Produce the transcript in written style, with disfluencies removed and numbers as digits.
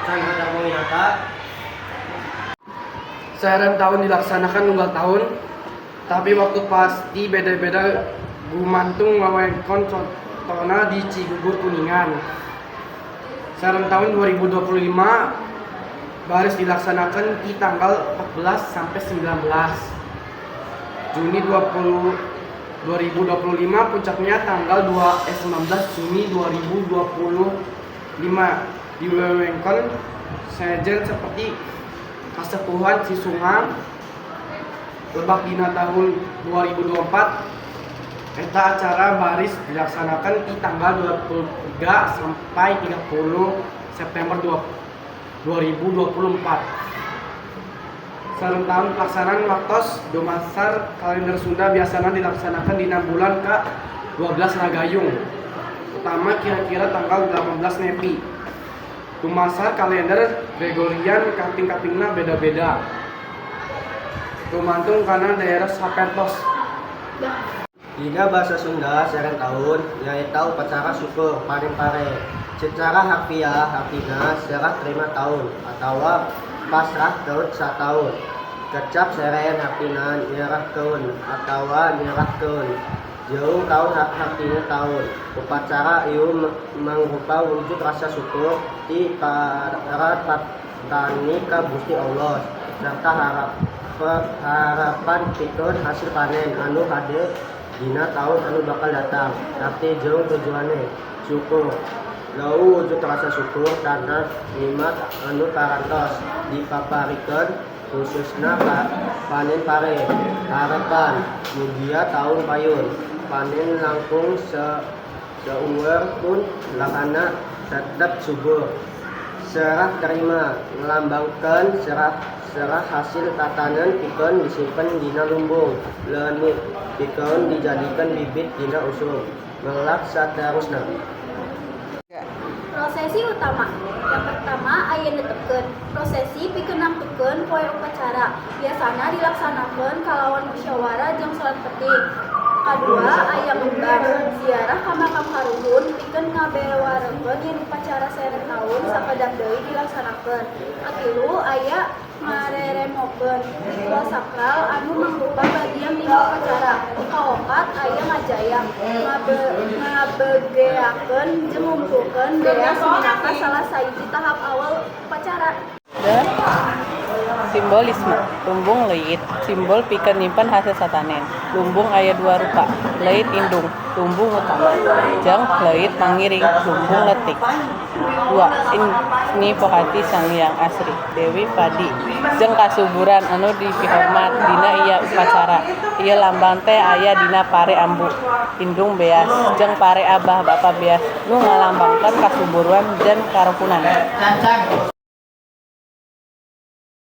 Chandra Darmawinata. Seren tahun dilaksanakan unggal tahun, tapi waktu pasti beda-beda gumantung wewengkon, contohna di Cigugur, Kuningan. Seren tahun 2025 baris dilaksanakan di tanggal 14 sampai 19 Juni 20 2025, puncaknya tanggal 2 19 Juni 2025 di wewengkon sejen seperti Kasepuhan Cisungang Lebak. Dina tahun 2024 eta acara baris dilaksanakan di tanggal 23 sampai 30 September 2024. Seren tahun pelaksanaan waktos dumasar kalender Sunda biasanya dilaksanakan di 6 bulan ke 12 Ragayung utama, kira-kira tanggal 18 Nepi. Dumasar kalender Gregorian kaping-kapingna beda-beda gumantung kana daerah sapertos. Dina bahasa Sunda, seren tahun nyaeta upacara syukur panen pare. Secara harfiah artina serah terima tahun atau pasrah tahun sataun. Kecap seren artina nyerahkeun atawa nyerahkeun. Jeung tahun artina tahun. Upacara ieu mangrupa wujud rasa syukur ti para petani ka Gusti Allah serta harapan pikeun hasil panen anu hade dina tahun anu bakal datang. Arti jeung tujuanne syukur. Lau wujud rasa syukur kana nikmat anu parantos dipaparikeun, khususna panen pare. Harapan mugia tahun payun panen langkung seueur pun lahanna tetep subur. Serah terima ngelambangkeun serah serah hasil tatanen pikeun disimpen dina lumbung leunit pikeun dijadikeun bibit dina usum melak saterusna. Prosesi utama. Yang pertama aya netepkeun. Prosesi pikeun nangtukeun poe upacara. Biasana dilaksanakeun kalawan musyawarah jeung salat peuting. Kadua aya ngembang, ziarah ka makam karuhun pikeun ngabewarekeun yen upacara seren taun sakedap deui dilaksanakeun. Katilu aya ngareremokeun, ritual sakral anu mangrupa bagian tina upacara. Kaopat aya ngajayang, ngabegeakeun jeung ngumpulkeun beas minangka salah sahiji tahap awal upacara. Dan simbolisme lumbung leuit, simbol pikeun nyimpen hasil satanen. Lumbung aya dua rupa, leuit indung, lumbung utama, jeung leuit mangiring, lumbung leutik. Dua ini pohati Sanghyang Asri, Dewi Padi jeung kasuburan anu dipihormat dina ieu upacara. Ieu lambang teh aya dina pare ambu, indung beas, jeung pare abah, bapa beas, nu ngalambangkeun kasuburan jeung karukunan.